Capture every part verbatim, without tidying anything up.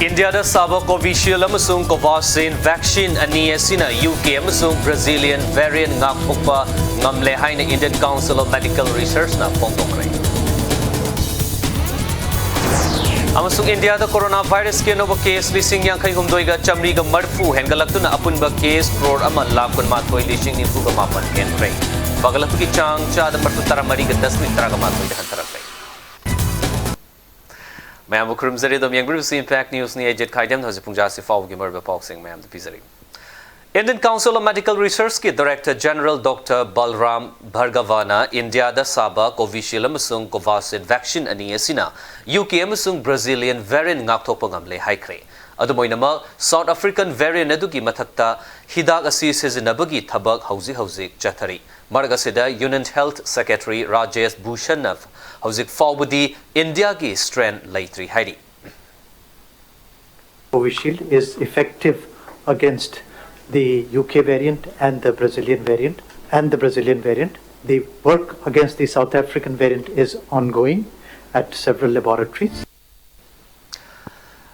ꯏꯟꯗꯤꯌꯥꯗ ꯁꯥꯕ Covishield ꯑꯃꯁꯨꯡ Covaxin vaccine ꯑꯅꯤ ꯑꯁꯤꯅ ꯌꯨ ꯀꯦ ꯑꯃꯁꯨꯡ Brazilian variant ꯉꯥꯛꯊꯣꯛꯄ ꯉꯝꯂꯦ ꯍꯥꯏꯅ Indian Council of Medical Researchꯅ ꯐꯣꯡꯗꯣꯛꯈ꯭ꯔꯦ꯫ ꯑꯃꯁꯨꯡ ꯏꯟꯗꯤꯌꯥꯗ ꯀꯣꯔꯣꯅꯥ ꯚꯥꯏꯔꯁꯀꯤ ꯑꯅꯧꯕ ꯀꯦꯁ ꯂꯤꯁꯤꯡ ꯌꯥꯡꯈꯩ ꯍꯨꯝꯗꯣꯏꯒ ꯆꯥꯃꯔꯤꯒ ꯃꯔꯤꯐꯨ ꯍꯦꯟꯒꯠꯂꯛꯇꯨꯅ ꯑꯄꯨꯟꯕ ꯀꯦꯁ ꯀ꯭ꯔꯣꯔ ꯑꯃ ꯂꯥꯈ ꯀꯨꯟꯃꯥꯊꯣꯏ ꯂꯤꯁꯤꯡ ꯅꯤꯐꯨꯒ ꯃꯥꯄꯟ ꯍꯦꯟꯈ꯭ꯔꯦ꯫ ꯐꯒꯠꯂꯛꯄꯒꯤ ꯆꯥꯡ ꯆꯥꯗ ꯃꯔꯤꯐꯨ ꯇꯔꯥ ꯃꯔꯤꯒ ꯗꯁꯃꯤꯛ ꯇꯔꯥꯒ ꯃꯥꯊꯣꯏꯗ ꯍꯟꯊꯔꯛꯂꯦ꯫ ꯃꯌꯥꯝꯕꯨ ꯈꯨꯔꯨꯝꯖꯔꯤ꯫ ꯑꯗꯨꯝ ꯌꯦꯡꯕꯤꯔꯤꯕꯁꯤ Impact Newsꯅꯤ꯫ ꯑꯩ ꯖꯦꯠ ꯈꯥꯏꯗꯦꯝꯅ ꯍꯧꯖꯤꯛ ꯄꯨꯡ ꯖꯥꯁꯤ ꯐꯥꯎꯕꯒꯤ ꯃꯔꯨꯑꯣꯏꯕ ꯄꯥꯎꯁꯤꯡ ꯃꯌꯥꯝꯗ ꯄꯤꯖꯔꯤ꯫ Indian Council of Medical Researchꯀꯤ Director General Doctor ꯕꯜꯔꯥꯝ ꯚꯥꯔꯒꯚꯅ ꯏꯟꯗꯤꯌꯥꯗ ꯁꯥꯕ Covishield ꯑꯃꯁꯨꯡ Covaxin vaccine ꯑꯅꯤ ꯑꯁꯤꯅ ꯌꯨ ꯀꯦ ꯑꯃꯁꯨꯡ Brazilian variant ꯉꯥꯛꯊꯣꯛꯄ ꯉꯝꯂꯦ ꯍꯥꯏꯈ꯭ꯔꯦ꯫ ꯑꯗꯨꯝ ꯑꯣꯏꯅꯃꯛ, South African variant ꯑꯗꯨꯒꯤ ꯃꯊꯛꯇ ꯍꯤꯗꯥꯛ ꯑꯁꯤ ꯁꯤꯖꯤꯟꯅꯕꯒꯤ ꯊꯕꯛ ꯍꯧꯖꯤꯛ ꯍꯧꯖꯤꯛ ꯆꯠꯊꯔꯤ꯫ ꯃꯔꯛ ꯑꯁꯤꯗ, Union Health Secretary ꯔꯥꯖꯦꯁ ꯚꯨꯁꯟꯅ ꯍꯧꯖꯤꯛ ꯐꯥꯎꯕꯗꯤ ꯏꯟꯗꯤꯌꯥꯒꯤ strain ꯂꯩꯇ꯭ꯔꯤ ꯍꯥꯏꯔꯤ꯫ Covishield is effective against the U K variant and the Brazilian variant and the Brazilian variant. The work against the South African variant is ongoing at several laboratories.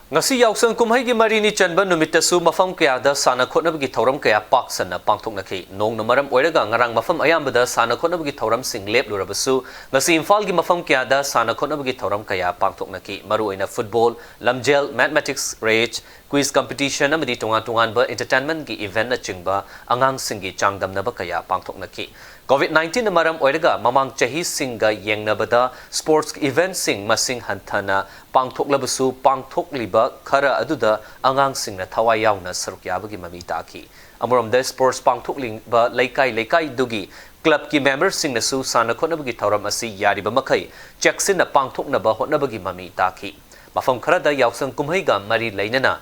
ꯉꯁꯤ ꯌꯥꯎꯁꯪ ꯀꯨꯝꯍꯩꯒꯤ ꯃꯔꯤꯅꯤ ꯆꯟꯕ ꯅꯨꯃꯤꯠꯇꯁꯨ ꯃꯐꯝ ꯀꯌꯥꯗ ꯁꯥꯟꯅ ꯈꯣꯠꯅꯕꯒꯤ ꯊꯧꯔꯝ ꯀꯌꯥ ꯄꯥꯛ ꯁꯟꯅ ꯄꯥꯡꯊꯣꯛꯅꯈꯤ꯫ ꯅꯣꯡꯅ ꯃꯔꯝ ꯑꯣꯏꯔꯒ ꯉꯔꯥꯡ ꯃꯐꯝ ꯑꯌꯥꯝꯕꯗ ꯁꯥꯟꯅ ꯈꯣꯠꯅꯕꯒꯤ ꯊꯧꯔꯝꯁꯤꯡ ꯂꯦꯞꯂꯨꯔꯕꯁꯨ, ꯉꯁꯤ ꯏꯝꯐꯥꯜꯒꯤ ꯃꯐꯝ ꯀꯌꯥꯗ ꯁꯥꯟꯅ ꯈꯣꯠꯅꯕꯒꯤ ꯊꯧꯔꯝ ꯀꯌꯥ ꯄꯥꯡꯊꯣꯛꯅꯈꯤ꯫ ꯃꯔꯨꯑꯣꯏꯅ ꯐꯨꯠꯕꯣꯜ, ꯂꯝꯖꯦꯜ, ꯃꯦꯊꯃꯦꯇꯤꯛꯁ ꯔꯦꯁ, ꯀ꯭ꯋꯤꯖ ꯀꯝꯄꯤꯇꯤꯁꯟ ꯑꯃꯗꯤ ꯇꯣꯉꯥꯟ ꯇꯣꯉꯥꯟꯕ entertainmentꯀꯤ eventꯅꯆꯤꯡꯕ ꯑꯉꯥꯡꯁꯤꯡꯒꯤ ꯆꯥꯡꯗꯝꯅꯕ ꯀꯌꯥ ꯄꯥꯡꯊꯣꯛꯅꯈꯤ꯫ Covid nineteenꯅ ꯃꯔꯝ ꯑꯣꯏꯔꯒ ꯃꯃꯥꯡ ꯆꯍꯤꯁꯤꯡꯒ ꯌꯦꯡꯅꯕꯗ sportsꯀꯤ eventꯁꯤꯡ ꯃꯁꯤꯡ ꯍꯟꯊꯅ ꯄꯥꯡꯊꯣꯛꯂꯕꯁꯨ, ꯄꯥꯡꯊꯣꯛꯂꯤꯕ ꯈꯔ ꯑꯗꯨꯗ ꯑꯉꯥꯡꯁꯤꯡꯅ ꯊꯋꯥꯏ ꯌꯥꯎꯅ ꯁꯔꯨꯛ ꯌꯥꯕꯒꯤ ꯃꯃꯤ ꯇꯥꯈꯤ꯫ ꯑꯃꯔꯣꯝꯗ, sports ꯄꯥꯡꯊꯣꯛꯂꯤꯕ ꯂꯩꯀꯥꯏ ꯂꯩꯀꯥꯏꯗꯨꯒꯤ clubꯀꯤ memberꯁꯤꯡꯅꯁꯨ ꯁꯥꯟꯅ ꯈꯣꯠꯅꯕꯒꯤ ꯊꯧꯔꯝ ꯑꯁꯤ ꯌꯥꯔꯤꯕ ꯃꯈꯩ ꯆꯦꯛꯁꯤꯟꯅ ꯄꯥꯡꯊꯣꯛꯅꯕ ꯍꯣꯠꯅꯕꯒꯤ ꯃꯃꯤ ꯇꯥꯈꯤ꯫ ꯃꯐꯝ ꯈꯔꯗ ꯌꯥꯎꯁꯪ ꯀꯨꯝꯍꯩꯒ ꯃꯔꯤ ꯂꯩꯅꯅ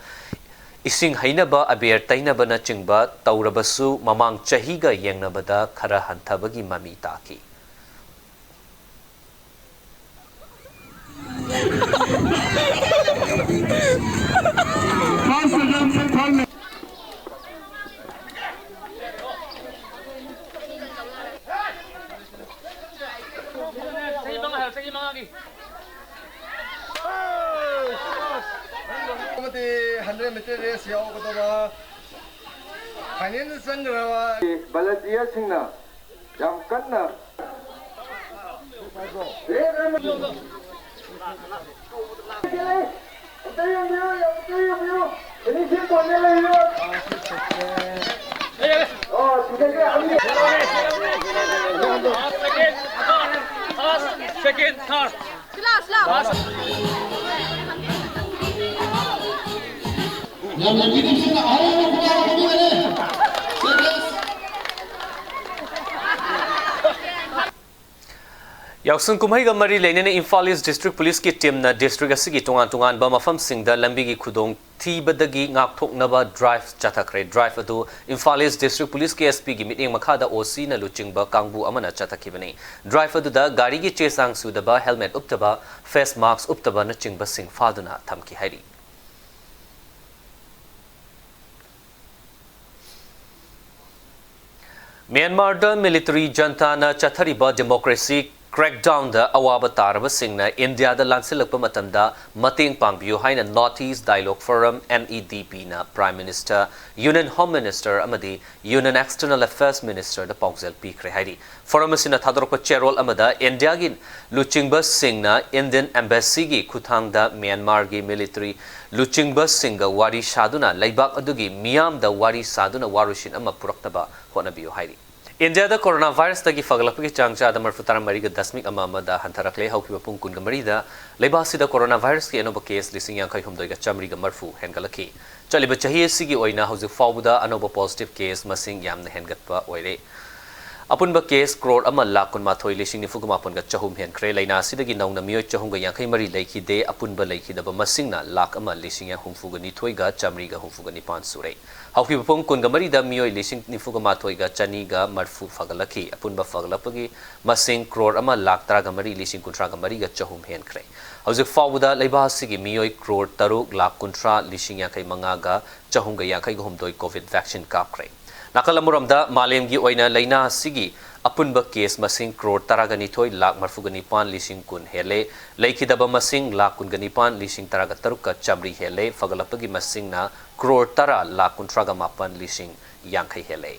ꯏꯁꯤꯡ ꯍꯩꯅꯕ, ꯑꯕꯦꯔ ꯇꯩꯅꯕꯅꯆꯤꯡꯕ ꯇꯧꯔꯕꯁꯨ, ꯃꯃꯥꯡ ꯆꯍꯤꯒ ꯌꯦꯡꯅꯕꯗ ꯈꯔ ꯍꯟꯊꯕꯒꯤ ꯃꯃꯤ ꯇꯥꯈꯤ꯫ ꯃꯦꯇꯔꯤꯌꯦꯜꯁ ꯌꯥꯎꯒꯗꯕ, ꯐꯥꯏꯅꯦꯜꯗ ꯆꯪꯒꯗꯕ ꯚꯣꯂꯟꯇꯤꯌꯔꯁꯤꯡꯅ ꯌꯥꯝ ꯀꯟꯅ ꯑꯝꯇ ꯌꯦꯡꯕꯤꯌꯨ, ꯑꯝꯇ ꯌꯦꯡꯕꯤꯌꯨ꯫ ꯐꯤꯅꯤꯁꯤꯡ ꯄꯣꯏꯟꯗ ꯂꯩꯕꯤꯌꯨ꯫ ꯑꯣ, ꯁꯤꯗꯒꯤ ꯑꯅꯤ꯫ Second, third. ꯌꯥꯝꯅ ꯃꯤꯅꯨꯡꯁꯤꯅ ꯑꯍꯧꯕ ꯈꯨꯗꯣꯜ ꯑꯗꯨ ꯑꯣꯏꯔꯦ꯫ ꯌꯥꯎꯁꯪ ꯀꯨꯝꯍꯩꯒ ꯃꯔꯤ ꯂꯩꯅꯅ ꯏꯝꯐꯥꯜ ꯏꯁ ꯗꯤꯁꯇ꯭ꯔꯤꯛ ꯄꯨꯂꯤꯁꯀꯤ ꯇꯤꯝꯅ ꯗꯤꯁꯇ꯭ꯔꯤꯛ ꯑꯁꯤꯒꯤ ꯇꯣꯉꯥꯟ ꯇꯣꯉꯥꯟꯕ ꯃꯐꯝꯁꯤꯡꯗ ꯂꯝꯕꯤꯒꯤ ꯈꯨꯗꯣꯡ ꯊꯤꯕꯗꯒꯤ ꯉꯥꯛꯊꯣꯛꯅꯕ ꯗ꯭ꯔꯥꯏꯚ ꯆꯠꯊꯈ꯭ꯔꯦ꯫ ꯗ꯭ꯔꯥꯏꯚ ꯑꯗꯨ ꯏꯝꯐꯥꯜ ꯏꯁ ꯗꯤꯁꯇ꯭ꯔꯤꯛ ꯄꯨꯂꯤꯁꯀꯤ ꯑꯦꯁ ꯄꯤꯒꯤ ꯃꯤꯠꯌꯦꯡ ꯃꯈꯥꯗ ꯑꯣ ꯁꯤꯅ ꯂꯨꯆꯤꯡꯕ ꯀꯥꯡꯕꯨ ꯑꯃꯅ ꯆꯠꯊꯈꯤꯕꯅꯤ꯫ ꯗ꯭ꯔꯥꯏꯚ ꯑꯗꯨꯗ ꯒꯥꯔꯤꯒꯤ ꯆꯦ ꯆꯥꯡ ꯁꯨꯗꯕ, ꯍꯦꯜꯃꯦꯠ ꯎꯞꯇꯕ, ꯐꯦꯁ ꯃꯥꯛꯁ ꯎꯞꯇꯕꯅꯆꯤꯡꯕꯁꯤꯡ ꯐꯥꯗꯨꯅ ꯊꯝꯈꯤ ꯍꯥꯏꯔꯤ꯫ ꯃ꯭ꯌꯥꯟꯃꯥꯔꯗ ꯃꯤꯂꯤꯇꯔꯤ ꯖꯟꯇꯥꯅ ꯆꯠꯊꯔꯤꯕ ꯗꯦꯃꯣꯀ꯭ꯔꯦꯁꯤ ꯀ꯭ꯔꯦꯛꯗꯥꯎꯟꯗ ꯑꯋꯥꯕ ꯇꯥꯔꯕꯁꯤꯡꯅ ꯏꯟꯗꯤꯌꯥꯗ ꯂꯥꯟꯁꯤꯜꯂꯛꯄ ꯃꯇꯝꯗ ꯃꯇꯦꯡ ꯄꯥꯡꯕꯤꯌꯨ ꯍꯥꯏꯅ ꯅꯣꯔꯠ ꯏꯁ ꯗꯥꯏꯂꯣꯒ ꯐꯣꯔꯝ, ꯅꯦꯗꯞꯅ prime minister, union home minister ꯑꯃꯗꯤ ꯌꯨꯅꯤꯌꯟ ꯑꯦꯛꯁꯇꯔꯅꯦꯜ ꯑꯦꯐꯤꯌꯔꯁ ꯃꯤꯅꯤꯁꯇꯔꯗ ꯄꯥꯎꯖꯦꯜ ꯄꯤꯈ꯭ꯔꯦ ꯍꯥꯏꯔꯤ꯫ ꯐꯣꯔꯝ ꯑꯁꯤꯅ ꯊꯥꯗꯣꯔꯛꯄ ꯆꯦꯔꯣꯜ ꯑꯃꯗ ꯏꯟꯗꯤꯌꯥꯒꯤ ꯂꯨꯆꯤꯡꯕꯁꯤꯡꯅ ꯏꯟꯗꯤꯌꯟ ꯑꯦꯝꯕꯦꯁꯤꯒꯤ ꯈꯨꯠꯊꯥꯡꯗ ꯃ꯭ꯌꯥꯟꯃꯥꯔꯒꯤ ꯃꯤꯂꯤꯇꯔꯤ ꯂꯨꯆꯤꯡꯕꯁꯤꯡꯒ ꯋꯥꯔꯤ ꯁꯥꯗꯨꯅ ꯂꯩꯕꯥꯛ ꯑꯗꯨꯒꯤ ꯃꯤꯌꯥꯝꯗ ꯋꯥꯔꯤ ꯁꯥꯗꯨꯅ ꯋꯥꯔꯣꯏꯁꯤꯟ ꯑꯃ ꯄꯨꯔꯛꯅꯕ ꯍꯣꯠꯅꯕꯤꯌꯨ ꯍꯥꯏꯔꯤ꯫ ꯏꯟꯗꯤꯌꯥꯗ ꯀꯣꯔꯣꯅꯥ ꯚꯥꯏꯔꯁꯇꯒꯤ ꯐꯒꯠꯂꯛꯄꯒꯤ ꯆꯥꯡ ꯆꯥꯗ ꯃꯔꯤꯐꯨ ꯇꯔꯥ ꯃꯔꯤꯒ ꯗꯁꯃꯤꯛ ꯑꯃ ꯑꯃꯗ ꯍꯟꯊꯔꯛꯂꯦ꯫ ꯍꯧꯈꯤꯕ ꯄꯨꯡ ꯀꯨꯟꯒ ꯃꯔꯤꯗ ꯂꯩꯕꯥꯛ ꯑꯁꯤꯗ ꯀꯣꯔꯣꯅꯥ ꯚꯥꯏꯔꯁꯀꯤ ꯑꯅꯧꯕ ꯀꯦꯁ ꯂꯤꯁꯤꯡ ꯌꯥꯡꯈꯩ ꯍꯨꯝꯗꯣꯏꯒ ꯆꯥꯃꯔꯤꯒ ꯃꯔꯤꯐꯨ ꯍꯦꯟꯒꯠꯂꯛꯈꯤ꯫ ꯆꯠꯂꯤꯕ ꯆꯍꯤ ꯑꯁꯤꯒꯤ ꯑꯣꯏꯅ ꯍꯧꯖꯤꯛ ꯐꯥꯎꯕꯗ ꯑꯅꯧꯕ ꯄꯣꯖꯤꯇꯤꯚ ꯀꯦꯁ ꯃꯁꯤꯡ ꯌꯥꯝꯅ ꯍꯦꯟꯒꯠꯄ ꯑꯣꯏꯔꯦ꯫ ꯑꯄꯨꯟꯕ ꯀꯦꯁ ꯀ꯭ꯔꯣꯔ ꯑꯃ ꯂꯥꯈ ꯀꯨꯟꯃꯥꯊꯣꯏ ꯂꯤꯁꯤꯡ ꯅꯤꯐꯨꯒ ꯃꯥꯄꯟꯒ ꯆꯍꯨꯝ ꯍꯦꯟꯈ꯭ꯔꯦ꯫ ꯂꯥꯏꯅꯥ ꯑꯁꯤꯗꯒꯤ ꯅꯧꯅ ꯃꯤꯑꯣꯏ ꯆꯍꯨꯝꯒ ꯌꯥꯡꯈꯩ ꯃꯔꯤ ꯂꯩꯈꯤꯗꯦ꯫ ꯑꯄꯨꯟꯕ ꯂꯩꯈꯤꯗꯕ ꯃꯁꯤꯡꯅ ꯂꯥꯈ ꯑꯃ ꯂꯤꯁꯤꯡ ꯍꯨꯝꯐꯨꯒ ꯅꯤꯊꯣꯏꯒ ꯆꯥꯃꯔꯤꯒ ꯍꯨꯝꯐꯨꯒ ꯅꯤꯄꯥꯟ ꯁꯨꯔꯦ꯫ ꯍꯧꯈꯤꯕ ꯄꯨꯡ ꯀꯨꯟꯒ ꯃꯔꯤꯗ ꯃꯤꯑꯣꯏ ꯂꯤꯁꯤꯡ ꯅꯤꯐꯨꯒ ꯃꯥꯊꯣꯏꯒ ꯆꯅꯤꯒ ꯃꯔꯤꯐꯨ ꯐꯒꯠꯂꯛꯈꯤ꯫ ꯑꯄꯨꯟꯕ ꯐꯒꯠꯂꯛꯄꯒꯤ ꯃꯁꯤꯡ ꯀ꯭ꯔꯣꯔ ꯑꯃ ꯂꯥꯈ ꯇꯔꯥꯒ ꯃꯔꯤ ꯂꯤꯁꯤꯡ ꯀꯨꯟꯊ꯭ꯔꯥꯒ ꯃꯔꯤꯒ ꯆꯍꯨꯝ ꯍꯦꯟꯈ꯭ꯔꯦ꯫ ꯍꯧꯖꯤꯛ ꯐꯥꯎꯕꯗ ꯂꯩꯕꯥꯛ ꯑꯁꯤꯒꯤ ꯃꯤꯑꯣꯏ ꯀ꯭ꯔꯣꯔ ꯇꯔꯨꯛ ꯂꯥꯈ ꯀꯨꯟꯊ꯭ꯔꯥ ꯂꯤꯁꯤꯡ ꯌꯥꯡꯈꯩ ꯃꯉꯥꯒ ꯆꯍꯨꯝꯒ ꯌꯥꯡꯈꯩꯒ ꯍꯨꯝꯗꯣꯏ ꯀꯣꯚꯤꯗ ꯚꯦꯛꯁꯤꯟ ꯀꯥꯞꯈ꯭ꯔꯦ꯫ ꯅꯥꯀꯜ ꯑꯃꯔꯣꯝꯗ, ꯃꯥꯂꯦꯝꯒꯤ ꯑꯣꯏꯅ ꯂꯥꯏꯅꯥ ꯑꯁꯤꯒꯤ ꯑꯄꯨꯟꯕ case ꯃꯁꯤꯡ crore ꯇꯔꯥꯒ ꯅꯤꯊꯣꯏ ꯂꯥꯈ ꯃꯔꯤꯐꯨꯒ ꯅꯤꯄꯥꯟ ꯂꯤꯁꯤꯡ ꯀꯨꯟ ꯍꯦꯜꯂꯦ꯫ ꯂꯩꯈꯤꯗꯕ ꯃꯁꯤꯡ ꯂꯥꯈ ꯀꯨꯟꯒ ꯅꯤꯄꯥꯟ ꯂꯤꯁꯤꯡ ꯇꯔꯥꯒ ꯇꯔꯨꯛꯀ ꯆꯥꯃꯔꯤ ꯍꯦꯜꯂꯦ꯫ ꯐꯒꯠꯂꯛꯄꯒꯤ ꯃꯁꯤꯡꯅ crore ꯇꯔꯥ ꯂꯥꯈ ꯀꯨꯟꯊ꯭ꯔꯥꯒ ꯃꯥꯄꯟ ꯂꯤꯁꯤꯡ ꯌꯥꯡꯈꯩ ꯍꯦꯜꯂꯦ꯫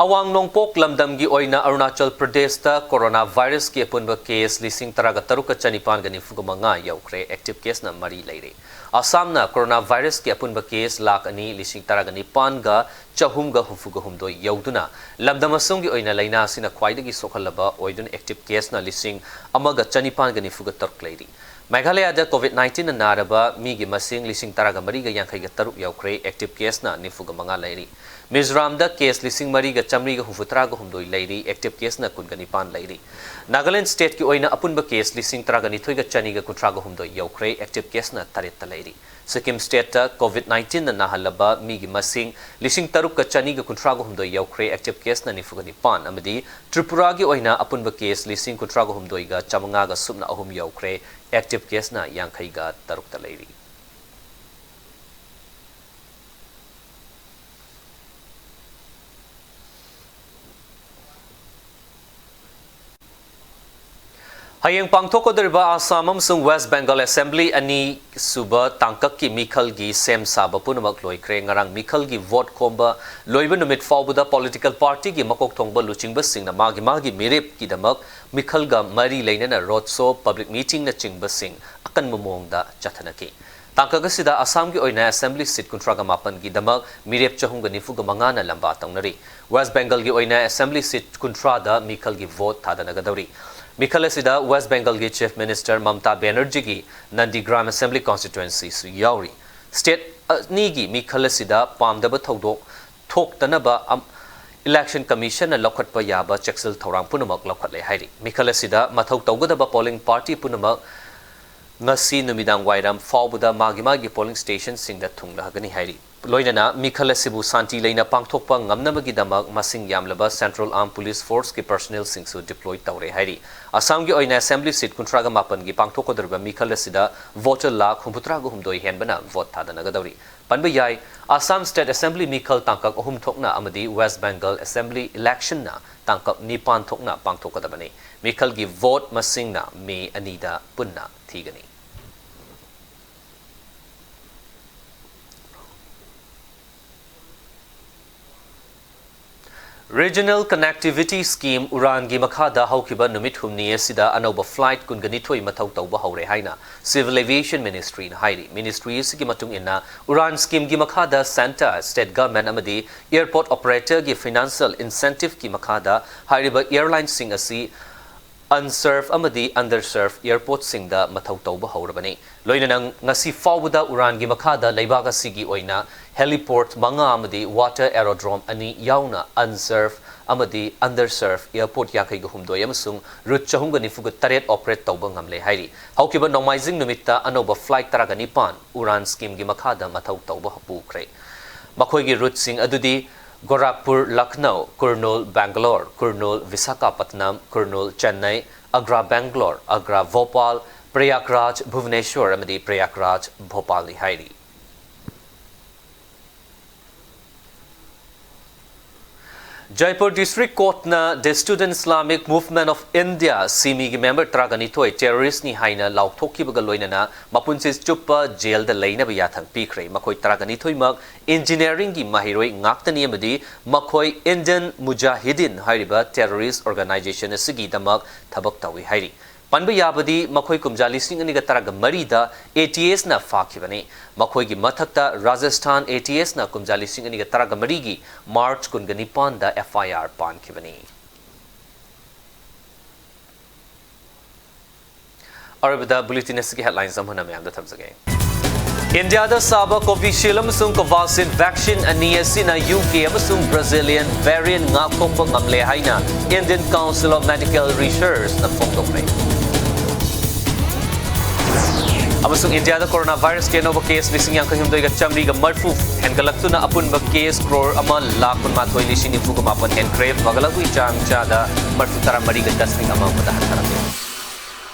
ꯑꯋꯥꯡ ꯅꯣꯡꯄꯣꯛ ꯂꯝꯗꯝꯒꯤ ꯑꯣꯏꯅ ꯑꯔꯨꯅꯥꯆꯜ ꯄ꯭ꯔꯗꯦꯁꯇ corona virusꯀꯤ ꯑꯄꯨꯟꯕ case ꯂꯤꯁꯤꯡ ꯇꯔꯥꯒ ꯇꯔꯨꯛꯀ ꯆꯅꯤꯄꯥꯟꯒ ꯅꯤꯐꯨꯒ ꯃꯉꯥ ꯌꯧꯈ꯭ꯔꯦ꯫ Active caseꯅ ꯃꯔꯤ ꯂꯩꯔꯦ꯫ ꯑꯁꯥꯝꯅ corona virusꯀꯤ ꯑꯄꯨꯟꯕ case ꯂꯥꯈ ꯑꯅꯤ ꯂꯤꯁꯤꯡ ꯇꯔꯥꯒ ꯅꯤꯄꯥꯟꯒ ꯆꯍꯨꯝꯒ ꯍꯨꯝꯐꯨꯒ ꯍꯨꯝꯗꯣꯏ ꯌꯧꯗꯨꯅ ꯂꯝꯗꯝ ꯑꯁꯣꯝꯒꯤ ꯑꯣꯏꯅ ꯂꯥꯏꯅꯥ ꯑꯁꯤꯅ ꯈ꯭ꯋꯥꯏꯗꯒꯤ ꯁꯣꯛꯍꯜꯂꯕ ꯑꯣꯏꯗꯨꯅ active caseꯅ ꯂꯤꯁꯤꯡ ꯑꯃꯒ ꯆꯅꯤꯄꯥꯟꯒ ꯅꯤꯐꯨꯒ ꯇꯔꯨꯛ ꯂꯩꯔꯤ꯫ ꯃꯦꯘꯥꯂꯌꯥꯗ COVID nineteenꯅ ꯅꯥꯔꯕ ꯃꯤꯒꯤ ꯃꯁꯤꯡ ꯂꯤꯁꯤꯡ ꯇꯔꯥꯒ ꯃꯔꯤꯒ ꯌꯥꯡꯈꯩꯒ ꯇꯔꯨꯛ ꯌꯧꯈ꯭ꯔꯦ꯫ Active caseꯅ ꯅꯤꯐꯨꯒ ꯃꯉꯥ ꯂꯩꯔꯤ꯫ ꯃꯤꯖꯣꯔꯥꯝꯗ case ꯂꯤꯁꯤꯡ ꯃꯔꯤꯒ ꯆꯥꯃꯔꯤꯒ ꯍꯨꯝꯐꯨꯇꯔꯥꯒ ꯍꯨꯝꯗꯣꯏ ꯂꯩꯔꯤ꯫ Active caseꯅ ꯀꯨꯟꯒ ꯅꯤꯄꯥꯟ ꯂꯩꯔꯤ꯫ ꯅꯥꯒꯥꯂꯦꯟꯗ stateꯀꯤ ꯑꯣꯏꯅ ꯑꯄꯨꯟꯕ case ꯂꯤꯁꯤꯡ ꯇꯔꯥꯒ ꯅꯤꯊꯣꯏꯒ ꯆꯅꯤꯒ ꯀꯨꯟꯊ꯭ꯔꯥꯒ ꯍꯨꯝꯗꯣꯏ ꯌꯧꯈ꯭ꯔꯦ꯫ Active caseꯅ ꯇꯔꯦꯠꯇ ꯂꯩꯔꯤ꯫ ꯁꯤꯛꯀꯤꯝ stateꯇ COVID nineteenꯅ ꯅꯥꯍꯜꯂꯕ ꯃꯤꯒꯤ ꯃꯁꯤꯡ ꯂꯤꯁꯤꯡ ꯇꯔꯨꯛꯀ ꯆꯅꯤꯒ ꯀꯨꯟꯊ꯭ꯔꯥꯒ ꯍꯨꯝꯗꯣꯏ ꯌꯧꯈ꯭ꯔꯦ꯫ Active caseꯅ ꯅꯤꯐꯨꯒ ꯅꯤꯄꯥꯟ ꯑꯃꯗꯤ ꯇ꯭ꯔꯤꯄꯨꯔꯥꯒꯤ ꯑꯣꯏꯅ ꯑꯄꯨꯟꯕ case ꯂꯤꯁꯤꯡ ꯀꯨꯟꯊ꯭ꯔꯥꯒ ꯍꯨꯝꯗꯣꯏꯒ ꯆꯥꯃꯉꯥꯒ ꯁꯨꯞꯅ ꯑꯍꯨꯝ ꯌꯧꯈ꯭ꯔꯦ꯫ Active caseꯅ ꯌꯥꯡꯈꯩꯒ ꯇꯔꯨꯛꯇ ꯂꯩꯔꯤ꯫ ꯍꯌꯦꯡ ꯄꯥꯡꯊꯣꯛꯀꯗꯧꯔꯤꯕ ꯑꯁꯥꯝ ꯑꯃꯁꯨꯡ ꯋꯦꯁ ꯕꯦꯡꯒꯜ ꯑꯦꯁꯦꯝꯕ꯭ꯂꯤ ꯑꯅꯤꯁꯨꯕ ꯇꯥꯡꯀꯛꯀꯤ ꯃꯤꯈꯜꯒꯤ ꯁꯦꯝ ꯁꯥꯕ ꯄꯨꯝꯅꯃꯛ ꯂꯣꯏꯈ꯭ꯔꯦ꯫ ꯉꯔꯥꯡ ꯃꯤꯈꯜꯒꯤ ꯚꯣꯠ ꯈꯣꯝꯕ ꯂꯣꯏꯕ ꯅꯨꯃꯤꯠ ꯐꯥꯎꯕꯗ ꯄꯣꯂꯤꯇꯤꯀꯦꯜ ꯄꯥꯔꯇꯤꯒꯤ ꯃꯀꯣꯛ ꯊꯣꯡꯕ ꯂꯨꯆꯤꯡꯕꯁꯤꯡꯅ ꯃꯥꯒꯤ ꯃꯥꯒꯤ ꯃꯤꯔꯦꯞꯀꯤꯗꯃꯛ ꯃꯤꯈꯜꯒ ꯃꯔꯤ ꯂꯩꯅꯅ ꯔꯣꯗ ꯁꯣ, ꯄꯕ꯭ꯂꯤꯛ ꯃꯤꯇꯤꯡꯅꯆꯤꯡꯕꯁꯤꯡ ꯑꯀꯟꯕ ꯃꯑꯣꯡꯗ ꯆꯠꯊꯅꯈꯤ꯫ ꯇꯥꯡꯀꯛ ꯑꯁꯤꯗ ꯑꯁꯥꯝꯒꯤ ꯑꯣꯏꯅ ꯑꯦꯁꯦꯝꯕ꯭ꯂꯤ ꯁꯤꯠ ꯀꯨꯟꯊ꯭ꯔꯥꯒ ꯃꯥꯄꯟꯒꯤꯗꯃꯛ ꯃꯤꯔꯦꯞ ꯆꯍꯨꯝꯒ ꯅꯤꯐꯨꯒ ꯃꯉꯥꯅ ꯂꯝꯕꯥ ꯇꯧꯅꯔꯤ꯫ ꯋꯦꯁ ꯕꯦꯡꯒꯜꯒꯤ ꯑꯣꯏꯅ ꯑꯦꯁꯦꯝꯕ꯭ꯂꯤ ꯁꯤꯠ ꯀꯨꯟꯊ꯭ꯔꯥꯗ ꯃꯤꯈꯜꯒꯤ ꯚꯣꯠ ꯊꯥꯗꯅꯒꯗꯧꯔꯤ꯫ ꯃꯤꯈꯜ ꯑꯁꯤꯗ west ꯕꯦꯡꯒꯜꯒꯤ chief minister Mamta ꯕꯦꯅꯔꯖꯤꯒꯤ Nandigram assembly ꯀꯣꯟꯁꯇꯤꯇ꯭ꯋꯦꯟꯁꯤꯁꯨ ꯌꯥꯎꯔꯤ꯫ ꯁ꯭ꯇꯦꯠ ꯑꯅꯤꯒꯤ ꯃꯤꯈꯜ ꯑꯁꯤꯗ ꯄꯥꯝꯗꯕ ꯊꯧꯗꯣꯛ ꯊꯣꯛꯇꯅꯕ ꯑꯝ-, ꯏꯂꯦꯛꯁꯟ ꯀꯃꯤꯁꯟꯅ ꯂꯧꯈꯠꯄ ꯌꯥꯕ ꯆꯦꯛꯁꯤꯜ ꯊꯧꯔꯥꯡ ꯄꯨꯝꯅꯃꯛ ꯂꯧꯈꯠꯂꯦ ꯍꯥꯏꯔꯤ꯫ ꯃꯤꯈꯜ ꯑꯁꯤꯗ ꯃꯊꯧ ꯇꯧꯒꯗꯕ ꯄꯣꯂꯤꯡ ꯄꯥꯔꯇꯤ ꯄꯨꯝꯅꯃꯛ ꯉꯁꯤ ꯅꯨꯃꯤꯗꯥꯡ ꯋꯥꯏꯔꯝ ꯐꯥꯎꯕꯗ ꯃꯥꯒꯤ ꯃꯥꯒꯤ ꯄꯣꯂꯤꯡ ꯁ꯭ꯇꯦꯁꯟꯁꯤꯡꯗ ꯊꯨꯡꯂꯒꯅꯤ ꯍꯥꯏꯔꯤ꯫ ꯂꯣꯏꯅꯅ ꯃꯤꯈꯜ ꯑꯁꯤꯕꯨ ꯁꯥꯟꯇꯤ ꯂꯩꯅ ꯄꯥꯡꯊꯣꯛꯄ ꯉꯝꯅꯕꯒꯤꯗꯃꯛ ꯃꯁꯤꯡ ꯌꯥꯝꯂꯕ Central Armed Police Forceꯀꯤ personnelꯁꯤꯡꯁꯨ deploy ꯇꯧꯔꯦ ꯍꯥꯏꯔꯤ꯫ ꯑꯁꯥꯝꯒꯤ ꯑꯣꯏꯅ assembly seat ꯀꯨꯟꯊ꯭ꯔꯥꯒ ꯃꯥꯄꯟꯒꯤ ꯄꯥꯡꯊꯣꯛꯀꯗꯧꯔꯤꯕ ꯃꯤꯈꯜ ꯑꯁꯤꯗ voter ꯂꯥꯈ ꯍꯨꯝꯐꯨꯇꯔꯥꯒ ꯍꯨꯝꯗꯣꯏ ꯍꯦꯟꯕꯅ vote ꯊꯥꯗꯅꯒꯗꯧꯔꯤ꯫ ꯄꯟꯕ ꯌꯥꯏ, ꯑꯁꯥꯝ state assembly ꯃꯤꯈꯜ ꯇꯥꯡꯀꯛ ꯑꯍꯨꯝ ꯊꯣꯛꯅ ꯑꯃꯗꯤ West Bengal assembly electionꯅ ꯇꯥꯡꯀꯛ ꯅꯤꯄꯥꯟ ꯊꯣꯛꯅ ꯄꯥꯡꯊꯣꯛꯀꯗꯕꯅꯤ꯫ ꯃꯤꯈꯜꯒꯤ vote ꯃꯁꯤꯡꯅ ꯃꯦ ꯑꯅꯤꯗ ꯄꯨꯟꯅ ꯊꯤꯒꯅꯤ꯫ Regional Connectivity Scheme, ꯎꯔꯥꯟꯒꯤ ꯃꯈꯥꯗ ꯍꯧꯈꯤꯕ ꯅꯨꯃꯤꯠ ꯍꯨꯝꯅꯤ ꯑꯁꯤꯗ ꯑꯅꯧꯕ flight ꯀꯨꯟꯒ ꯅꯤꯊꯣꯏ ꯃꯊꯧ ꯇꯧꯕ ꯍꯧꯔꯦ ꯍꯥꯏꯅ Civil Aviation Ministryꯅ ꯍꯥꯏꯔꯤ꯫ Ministry ꯑꯁꯤꯒꯤ ꯃꯇꯨꯡ ꯏꯟꯅ, ꯎꯔꯥꯟ schemeꯒꯤ ꯃꯈꯥꯗ centre, state government ꯑꯃꯗꯤ airport operatorꯒꯤ financial incentiveꯀꯤ ꯃꯈꯥꯗ ꯍꯥꯏꯔꯤꯕ airlineꯁꯤꯡ ꯑꯁꯤ unserved ꯑꯃꯗꯤ underserved airportꯁꯤꯡꯗ ꯃꯊꯧ ꯇꯧꯕ ꯍꯧꯔꯕꯅꯤ꯫ ꯂꯣꯏꯅꯅ ꯉꯁꯤ ꯐꯥꯎꯕꯗ ꯎꯔꯥꯟꯒꯤ ꯃꯈꯥꯗ ꯂꯩꯕꯥꯛ ꯑꯁꯤꯒꯤ ꯑꯣꯏꯅ heliport ꯃꯉꯥ ꯑꯃꯗꯤ water aerodrome ꯑꯅꯤ ꯌꯥꯎꯅ unserved ꯑꯃꯗꯤ underserved airport ꯌꯥꯡꯈꯩꯒ ꯍꯨꯝꯗꯣꯏ ꯑꯃꯁꯨꯡ route ꯆꯍꯨꯝꯒ ꯅꯤꯐꯨꯒ ꯇꯔꯦꯠ operate ꯇꯧꯕ ꯉꯝꯂꯦ ꯍꯥꯏꯔꯤ꯫ ꯍꯧꯈꯤꯕ ꯅꯣꯡꯃꯥꯏꯖꯤꯡ ꯅꯨꯃꯤꯠꯇ ꯑꯅꯧꯕ flight ꯇꯔꯥꯒ ꯅꯤꯄꯥꯟ ꯎꯔꯥꯟ schemeꯒꯤ ꯃꯈꯥꯗ ꯃꯊꯧ ꯇꯧꯕ ꯄꯨꯈ꯭ꯔꯦ꯫ ꯃꯈꯣꯏꯒꯤ routeꯁꯤꯡ ꯑꯗꯨꯗꯤ ꯒꯣꯔꯥꯈꯄꯨꯔ ꯂꯈꯅꯧ, ꯀꯨꯔꯅꯨꯜ ꯕꯦꯡꯒꯂꯣꯔ, ꯀꯨꯔꯅꯨꯜ ꯚꯤꯁꯥꯈꯥꯄꯠꯅꯝ, ꯀꯨꯔꯅꯨꯜ ꯆꯦꯟꯅꯩ, ꯑꯒ꯭ꯔꯥ ꯕꯦꯡꯒꯂꯣꯔ, ꯑꯒ꯭ꯔꯥ ꯚꯣꯄꯥꯜ, ꯄ꯭ꯔꯌꯥꯒꯔꯥꯖ ꯚꯨꯕꯅꯦꯁ꯭ꯋꯔ ꯑꯃꯗꯤ ꯄ꯭ꯔꯌꯥꯒꯔꯥꯖ ꯚꯣꯄꯥꯜꯅꯤ ꯍꯥꯏꯔꯤ꯫ Jaipur District Courtꯅ The Student Islamic Movement of India, ꯁꯤꯃꯤꯒꯤ member ꯇꯔꯥꯒ ꯅꯤꯊꯣꯏ terroristꯅꯤ ꯍꯥꯏꯅ ꯂꯥꯎꯊꯣꯛꯈꯤꯕꯒ ꯂꯣꯏꯅꯅ ꯃꯄꯨꯟꯁꯤ ꯆꯨꯞꯄ jailꯗ ꯂꯩꯅꯕ ꯌꯥꯊꯪ ꯄꯤꯈ꯭ꯔꯦ꯫ ꯃꯈꯣꯏ ꯇꯔꯥꯒ ꯅꯤꯊꯣꯏꯃꯛ engineeringꯒꯤ ꯃꯍꯩꯔꯣꯏ ꯉꯥꯛꯇꯅꯤ ꯑꯃꯗꯤ ꯃꯈꯣꯏ Indian Mujahideen ꯍꯥꯏꯔꯤꯕ terrorist organisation ꯑꯁꯤꯒꯤꯗꯃꯛ ꯊꯕꯛ ꯇꯧꯏ ꯍꯥꯏꯔꯤ꯫ ꯄꯟꯕ ꯌꯥꯕꯗꯤ ꯃꯈꯣꯏ ꯀꯨꯝꯖꯥ ꯂꯤꯁꯤꯡ ꯑꯅꯤꯒ ꯇꯔꯥꯒ ꯃꯔꯤꯗ ATSꯅ ꯐꯥꯈꯤꯕꯅꯤ꯫ ꯃꯈꯣꯏꯒꯤ ꯃꯊꯛꯇ Rajasthan ATSꯅ ꯀꯨꯝꯖꯥ ꯂꯤꯁꯤꯡ ꯑꯅꯤꯒ ꯇꯔꯥꯒ ꯃꯔꯤꯒꯤ March ꯀꯨꯟꯒ ꯅꯤꯄꯥꯟꯗ FIR ꯄꯥꯟꯈꯤꯕꯅꯤ꯫ ꯑꯔꯣꯏꯕꯗ bulletin ꯑꯁꯤꯒꯤ headlines ꯑꯃꯨꯛ ꯍꯟꯅ ꯃꯌꯥꯝꯗ ꯊꯝꯖꯒꯦ꯫ ꯏꯟꯗꯤꯌꯥꯗ ꯁꯥꯕ Covishield ꯑꯃꯁꯨꯡ Covaxin vaccine ꯑꯅꯤ ꯑꯁꯤꯅ UK ꯑꯃꯁꯨꯡ Brazilian variant ꯉꯥꯛꯊꯣꯛꯄ ꯉꯝꯂꯦ ꯍꯥꯏꯅ Indian Council of Medical Researchꯅ ꯐꯣꯡꯗꯣꯛꯂꯦ꯫ ꯑꯃꯁꯨꯡ ꯏꯟꯗꯤꯌꯥꯗ ꯀꯣꯔꯣꯅꯥ ꯚꯥꯏꯔꯁꯀꯤ ꯑꯅꯧꯕ ꯀꯦꯁ ꯂꯤꯁꯤꯡ ꯌꯥꯡꯈꯩ ꯍꯨꯝꯗꯣꯏꯒ ꯆꯥꯃꯔꯤꯒ ꯃꯔꯤꯐꯨ ꯍꯦꯟꯒꯠꯂꯛꯇꯨꯅ ꯑꯄꯨꯟꯕ ꯀꯦꯁ ꯀ꯭ꯔꯣꯔ ꯑꯃ ꯂꯥꯈ ꯀꯨꯟꯃꯥꯊꯣꯏ ꯂꯤꯁꯤꯡ ꯅꯤꯐꯨꯒ ꯃꯥꯄꯟ ꯍꯦꯟꯈ꯭ꯔꯦ꯫ ꯐꯒꯠꯂꯛꯄꯒꯤ ꯆꯥꯡ ꯆꯥꯗ ꯃꯔꯤꯐꯨ ꯇꯔꯥ ꯃꯔꯤꯒ ꯗꯁꯃꯤꯛ ꯑꯃ ꯑꯃꯗ ꯍꯟꯊꯔꯦ꯫